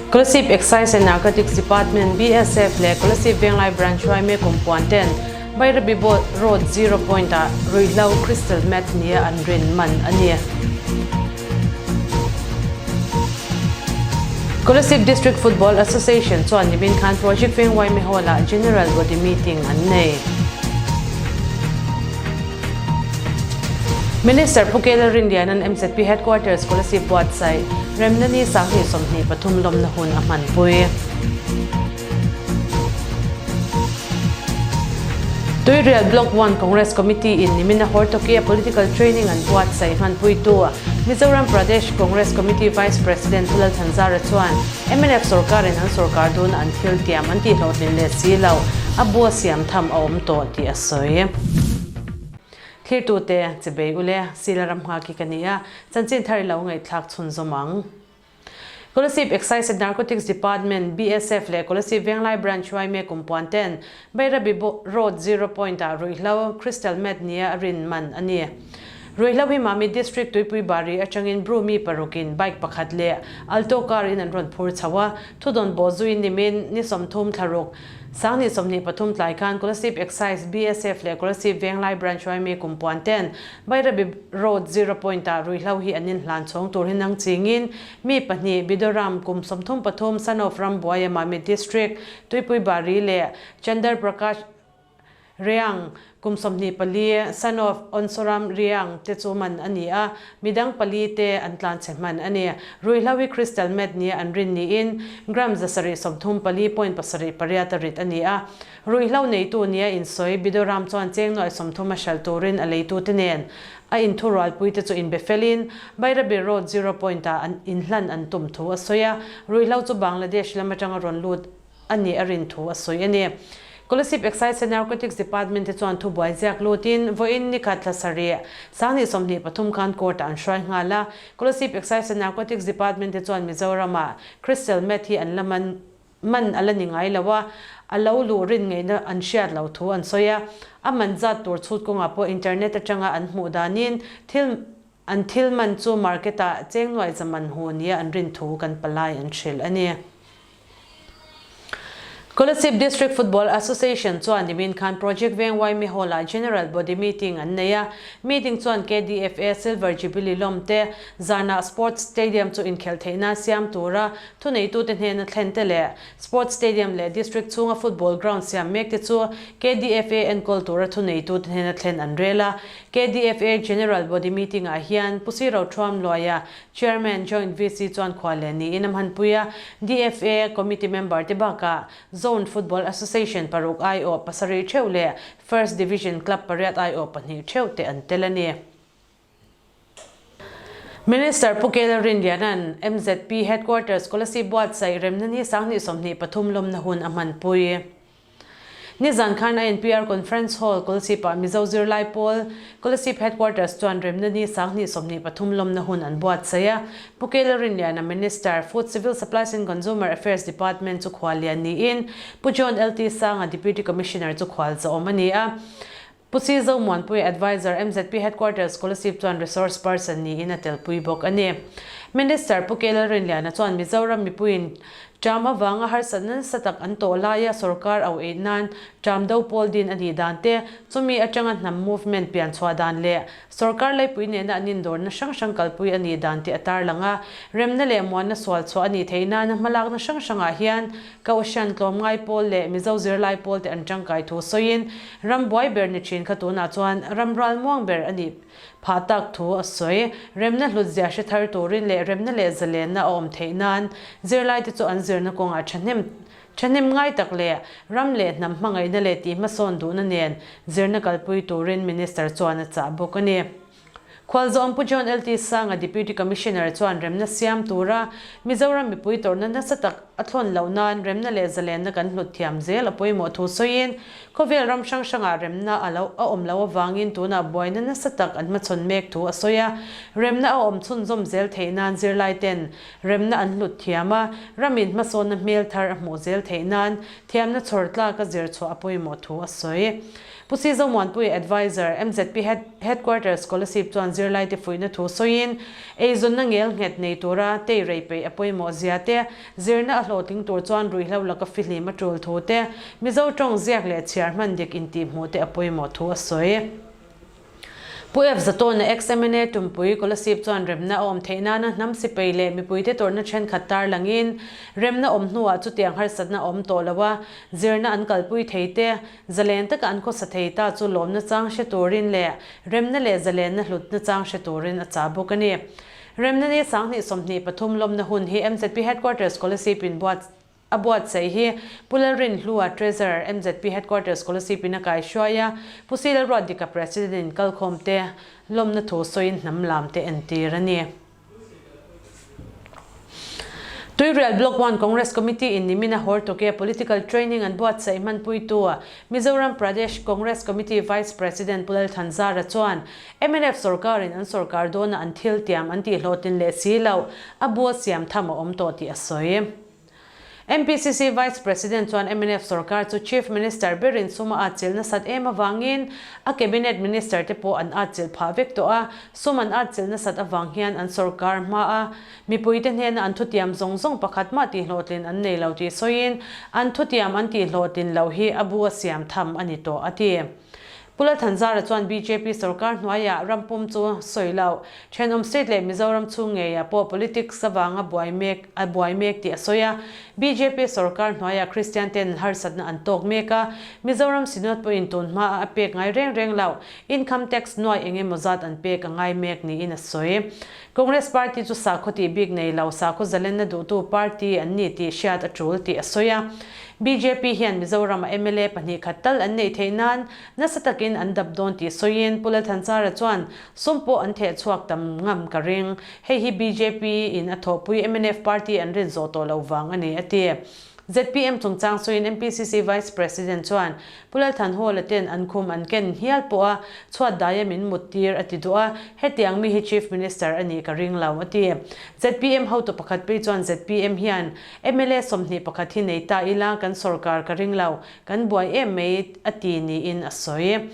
Kolasib Excise and Narcotics Department, BSF, leh Kolasib Venglai Branch yma kumpuan ten Bairabi Road Zero Point ah ruihhlo Crystal Meth nia an rin man a ni. Kolasib District Football Association chuan nimin khan Project Veng yma Hall ah General Body Meeting an nei. Minister Pu Kela Rinliana'n MZP Headquarters Kolasib buatsaih remna ni 2023 lawmna hun a hmanpui. Tuirial Block One Congress Committee in nimina Hortoki a political training an buatsaih hmanpuitu Mizoram Pradesh Congress Committee Vice President Pu Lalthanzara chuan mnf sorkarin an sorkar dun an thil tiam an tihhlawhtlin leh si lo a bu a siam tham a awm tawh tih a sawi. Thlirtute, Chibei ule, Sila ram nghak hi ka ni a, chanchin thar i lo ngaihthlak chhunzawm ang. Kolasib Excise and Narcotics Department, BSF, leh Kolasib Venglai Branch yma kumpuan ten Bairabi Road Zero Point ah ruihhlo Crystal Meth nia a rin man a ni. Ruihhlo hi Mamit District Tuipui Bari atangin Bru mi parukin bike pakhat leh Alto car in an rawn phur chho a, thudawn bawh zuiin nimin ni 30 thlaruk 2023 tlai khan Kolasib Excise, BSF leh Kolasib Venglai Branch yma kumpuan ten Bairabi Road Zero Point ah ruihhlo hi an inhlan chhawng tur hi nang chingin mi pahnih Bidoram kum 33 son of Rambuaia Mamit District Tuipui Bari leh Chandar Prakash Riang kum 24 son of Onsoram Riang te chu man a ni a, midang pali te an tlanchhe hman a ni. Ruihhlo hi Crystal Meth nia an rin niin gram 734.78 a rit a ni a. Ruihhlo neitu nia insawi Bidoram chuan cheng nuaih 30 a hralh turin a leitute nen a inthurualpuite chu inbe felin Bairabi Road Zero Point-ah an inhlan an tum thu a sawi a, ruihhlo chu Bangladesh lam atanga rawn lut a nih a rin thu a sawi a ni. Kolasib Excise and Narcotics Department te chuan thubuai ziak lutin vawiin nikhat thla sarih 2023 khan court-ah an hruai nghal a. Kolasib Excise and Narcotics Department te chuan Mizoram-ah Crystal Meth hi an la man man a la ni ngai lo a, a lo luh rin ngeihna an hriat loh thu an sawi a. A man zat tur chhut kawngah pawh internet atanga an hmuh danin thil an thil man chu market-ah cheng nuaih za man hu nia an rin thu kan palai an hrilh a ni. Kolasib District Football Association chuan nimin khan Project Veng Yma Hall-ah General Body Meeting an nei a. Meeting chuan KDFA Silver Jubilee lawm te zanah Sports Stadium chu inkhelh theihna siam tura Thuneitute hnena thlen te leh Sports Stadium leh District chhunga Football Ground siam mek te chu KDFA enkawl tura thuneitute hnena thlen an rel a. KDFA General Body Meeting ah hian Pu Siro Thuam Luaia, Chairman, Joint VC chuan khual leh niin a hmanpui a. DFA Committee member te bakah Zone Football Association paruk aiawh pasarih theuh leh First Division Club pariat aiawh pahnih theuh te an tel a ni. Minister Pu Kela Rinliana'n MZP Headquarters Kolasib buatsaih remna ni 2023 lawmna hun a hmanpui. Nizan khan INPR Conference Hall Kolasib-ah Mizo zirlai pawl Kolasib Headquarters chuan remna ni 2023 lawmna hun an buatsaih a. Pu Kela Rinliana Minister, Food Civil Supplies and Consumer Affairs Department chu khuallian niin Pu John LT Sanga Deputy Commissioner chu khualzawm a ni a. Pu Si Zomuanpui Adviser, MZP Headquarters, Kolasib chuan Resource Person niin a telpui bawk a ni. Minister Pu K Lalrinliana chuan Mizoram mipuiin ṭam avanga harsatna nasa tak an tawh laia sorkar au eih nan ṭam do pawl din a nih dan te, chumi aṭanga hnam movement pian chhuah dan leh sorkar leipui nena an indawrna hrang hrang kalpui a nih dan te a tarlang a. Remna leh muanna sual chhuah a nih theih nana hmalakna hrang hrangah hian Kohhran tlawmngai pawl leh Mizo zirlai pawl te an ṭangkai thu sawiin Ram buai ber ni thin kha tunah chuan ram ral muang ber a nih phah tak thu a sawi. Remna hlut zia hre thar turin leh remna leh zalenna a awm theih nan zirlaite chu an zirna kawngah thahnem thahnem ngai tak leh ram leh hnam hmangaihna leh tih hmasawn duhna nen zirna kalpui turin Minister chuan a chah bawk a ni. Khualzawm Pu John LT Sanga Deputy Commissioner chuan remna siam tura Mizoram mipui tawrhna nasa tak a thlawn loh nan remna leh zalenna kan hlut thiam zel a pawimawh thu sawiin khawvel ram hrang hrangah remna a lo a awm loh avangin tunah buaina nasa tak an hmachhawn mek thu a sawi a. Remna a awm chhunzawm zel theih nan zirlai ten remna an hlut thiam a, ramin hmasawnna hmel thar a hmuh zel theih nan thiamna chhawr tlaka zir chhuah a pawimawh thu a sawi. Pu Sizomuanpuia Adviser, mzp Headquarters Kolasib chuan zirlaite fuihna thu sawiin, eizawnna ngel nghet nei tura tei rei peih a pawimawh zia te, zirna a hlawhtling tur chuan ruihhlo laka fihlim a tul thu te, Mizo tawng ziak leh chhiar hman dik intihhmuh te a pawimawh thu a sawi. Pu F. Zatawna ex-MNA Tumpui Kolasib chuan remna a awm theih nana hnam sipai leh mipuite tawrhna thenkhat tarlangin remna awm hnuah chutiang harsatna a awm tawh lo a, zirna an kalpui thei te, zalen taka an khawsa thei ta chu lawmna chang hre turin leh remna leh zalenna hlutna chang hre turin a chah bawk a ni. Remna ni 2023 lawmna hun hi mzp Headquarters Kolasib inbuat A buatsaih hi Pu Lalrinhlua, Treasurer, mzp Headquarters Kolasib in a kaihruai a, Pu Si Lalruatdika President in kalkhawm te lawmna thu sawiin hnam lam te entir a ni. Tuirial Block One Congress Committee in nimina Hortoke Political Training an buatsaih hmanpuitu Mizoram Pradesh Congress Committee Vice President Pu Lalthanzara chuan mnf sorkarin an sorkar dawna an thil tiam an tihhlawhtlin leh si loh a bua siam tham a awm tawh tih a sawi. MPCC Vice President chuan mnf sorkar chu Chief Minister berin sum a atchilh nasat em avangin a Cabinet Minister te pawh an atchilh phah vek tawh a, sum an atchilh nasat avang hian an sorkar hma a mipuite hnena an thutiam zawng zawng pakhat mah tihhlawhtlin an nei lo tih sawiin an thutiam an tihhlawhtlin loh hi a bu a siam tham a ni tawh a ti. Pu Lalthanzara chuan bjp sorkar hnuaiah ram pum chu sawi loh, thenawm state leh Mizoram chhung ngeiah pawh politics avanga buai mek a buai mek tih a sawi a. Bjp sorkar hnuaiah Kristian ten harsatna an tawk mek a, Mizoram Synod pawhin tun hmaa a pek ngai reng reng loh income tax nuai eng emaw zat an pek a ngai mek niin a sawi. Congress party chu sakhaw tih bik nei lo, sakhaw zalenna duhtu party an ni tih hriat a tul tih a sawi a. Bjp hian Mizoram-a mla pahnih khat tal an neih theih nan nasa takin an dap dawn tih sawiin Pu Lalthanchara chuan sum pawh an theh chhuak tam ngam ka ring. Hei hi bjp in a thawhpui mnf party an rin zawh tawh loh vang a ni a ti. Zpm chungchang sawiin MPCC Vice President chuan Pu Lalthanhawla ten an khum an ken hial pawh a chhuat daia min mut tir a ti duh a, hetiang mi hi Chief Minister a nih ka ring lo a ti. Zpm hotu pakhat phei chuan zpm hian Mla 21 hi nei ta ila kan sorkar ka ring lo, kan buai em mai a ti niin a sawi.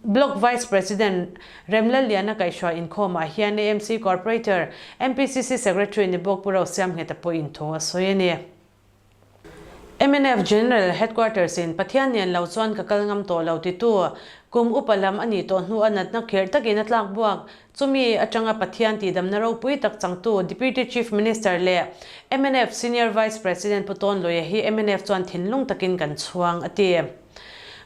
Block Vice President Remlalliana kaihhruai inkhawmah hian AMC Corporator, MPCC Secretary ni bawk Pu Rosiamngheta pawhin thu a sawi a ni. Mnf General Headquarters in Pathian nen lo chuan ka kal ngam tawh lo titu kum upa lam a nih tawh hnu a natna khirh takin a tlak buak Chumi atanga Pathian tihdamna ropui tak changtu Deputy Chief Minister leh mnf Senior Vice President Pu Tawn Luia hi mnf chuan thinlung takin kan chhuang, a ti.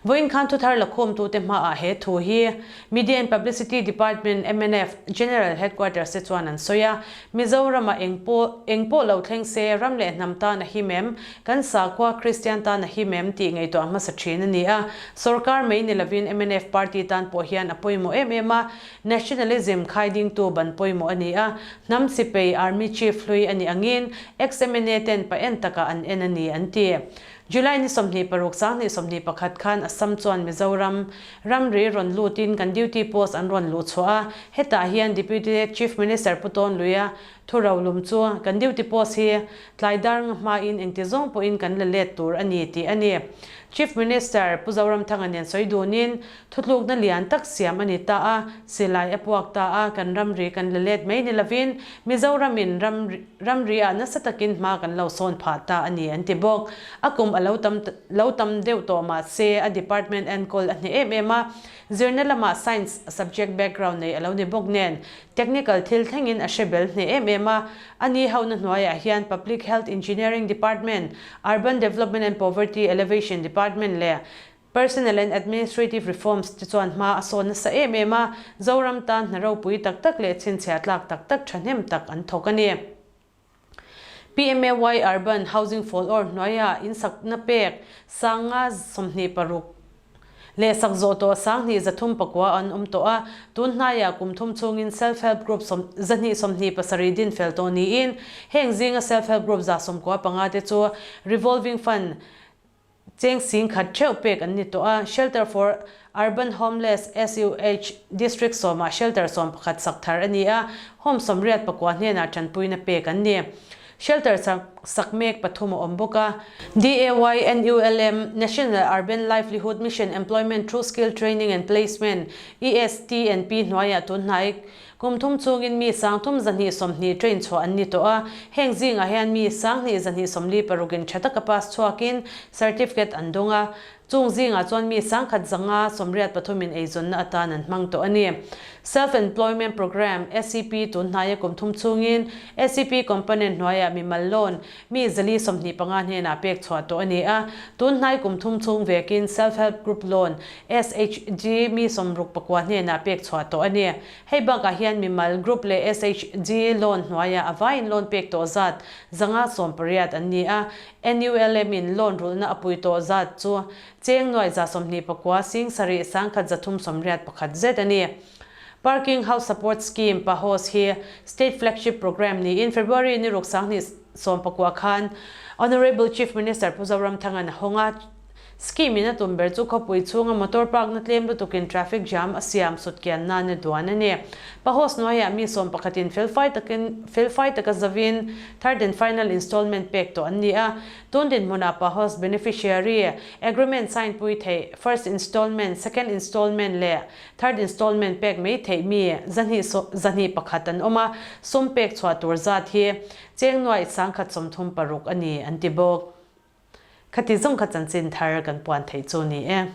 Vawiin khan thuthar lakhawmtute hmaah he thu hi Media and Publicity Department mnf General Headquarters te chuan an sawi a, Mizoramah eng pawh eng pawh lo thleng se ram leh hnam tan a him em, kan sakhua Kristian tan a him em tih ngaihtuah hmasa thin a ni a, sorkar mai ni lovin mnf party tan pawh hian a pawimawh em em a, Nationalism khai dingtu ban pawimawh a ni a, hnam sipei Army Chief hlui a nih angin ex-MNA ten pa en takah an en a ni an ti. July ni 26 2021 khan Assam chuan Mizoram ramri rawn lutin kan duty post an rawn luh chhuah a, hetah hian Deputy Chief Minister Pu Tawn Luia thu rolum chu kan duty post hi tlai dar nga hmain engti zawng pawhin kan la let tur a ni tih a ni. Chief Minister Pu Zoramthanga nen sawi dunin Thutlukna lian tak siam a ni ta a, silai a puak ta a, kan ramri kan la let mai ni lovin Mizoramin ram ramri ah nasa takin hma kan lo sawn phah ta a ni an ti bawk. A kum a lo tam lo tam deuh tawh mah se a department enkawl a hneh em em a, zirna lamah science subject background nei a lo ni bawk nen technical thil thlengin a hre bel hneh em em a, a ni hauhna hnuaiah hian Public Health Engineering Department, Urban Development and Poverty Elevation Department leh Personnel and Administrative Reforms te chuan hma a sawn nasa em em a, Zoram tan hna ropui tak tak leh chhinchhiah tlak tak tak thahnem tak an thawk a ni. PMAY Urban Housing for All hnuaia insakna pek sanga 26 leh sak zawh tawh 2309 an awm tawh a, tun hnaiah kum thum chhungin Self Help Group 227 din fel tawh niin heng zinga Self Help Group 95 te chu Revolving Fund Cheng sing khat theuh pek an ni tawh a, Shelter for Urban Homeless, SUH, District sawmah shelter 11 sak thar a ni a, home 84 hnenah tanpuina pek an ni. Shelter sak mek pathum a awm bawk a. DAY-NULM, National Urban Livelihood Mission Employment Through Skill Training and Placement, ESTNP, hnuaiah tun hnai kum thum chungin mi 32 20 train chhuah an ni tawh a. Heng zingah hian mi 12 246 in tha taka pass chhuakin certificate an dawng a. Chung zingah chuan mi 1000 83 in eizawnna atan an hmang tawh a ni. Self Employment Programme, SEP, tun hnaia kum thum chungin SEP component hnuaiah mimal loan mi 425 hnenah pek chhuah tawh a ni a. Tun hnai kum thum chhung vekin Self Help Group Loan, SHG, mi 69 hnenah pek chhuah tawh a ni. Hei bakah hian mimal group leh SHG loan hnuaiah a vaiin loan pek tawh zat 118 an ni a. NULM in loan rulhna a pui tawh zat chu cheng nuai 29 sing sarih 10 381 zet a ni. Parking House Support Scheme, PAHOS, hi State Flagship Programme niin February ni ruk 2019 khan Honourable Chief Minister Pu Zoramthanga'n a hawng a. Scheme in a tum ber chu khawpui chhunga motor park na tlem lutukin traffic jam a siam sut kian nan a duan a ni. PAHOS hnuaiah mi sawm pakhatin felfai takin felfai taka zavin third and final installment pek tawh an ni a. Tun dinhmunah PAHOS beneficiary agreement sign pui theih first installment, second installment leh third installment pek mai theih mi 221 an awm a, sum pek chhuah tur zat hi cheng nuaih 136 a ni an ti bawk. Khati zawng kha chanchin thar kan puan theih chu ni e.